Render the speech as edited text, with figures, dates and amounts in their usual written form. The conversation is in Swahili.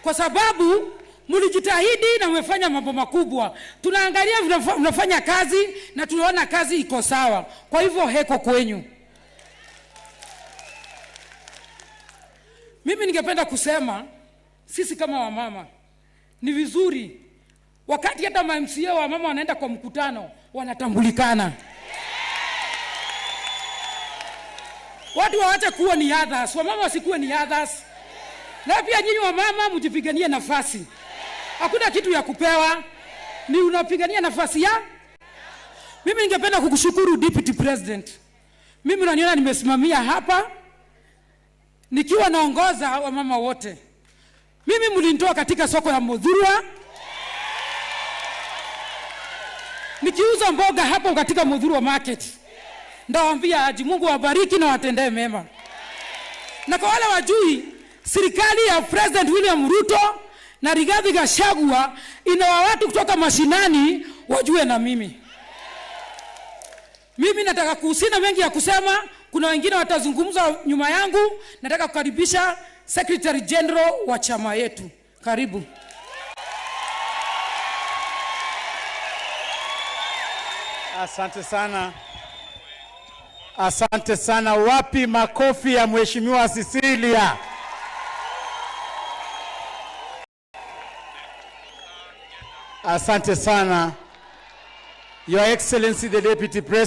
kwa sababu mlijitahidi na mmefanya mambo makubwa. Tunaangalia mnafanya kazi na tunaona kazi iko sawa. Kwa hivyo heko kwenyu. Mimi ningependa kusema sisi kama wamama ni vizuri wakati hata ma MCA wa mama wanaenda kwa mkutano wanatambulikana. Watu waache kuwa ni others, wamama wasikuwe ni others. Na pia nyinyi wamama mjipiganie nafasi. Hakuna kitu ya kupewa, ni unapigania nafasi ya. Mimi ningependa kukushukuru Deputy President. Mimi unaniona nimesimamia hapa nikiwa naongoza wamama wote. Mimi mlinitoa katika soko ya Muthurwa nikiuza mboga hapo katika Muthurwa market. Ndawaambia aji Mungu awabariki na watendee mema. Na kwa wale wajui, serikali ya President William Ruto na Rigathi Gachagua inawa watu kutoka mashinani wajue na mimi. Mimi nataka kusina mengi ya kusema, kuna wengine watazungumza nyuma yangu. Nataka kukaribisha Secretary General wa chama yetu. Karibu. Asante sana. Asante sana. Wapi makofi ya Mheshimiwa Cecilia? Asante sana. Your Excellency the Deputy President.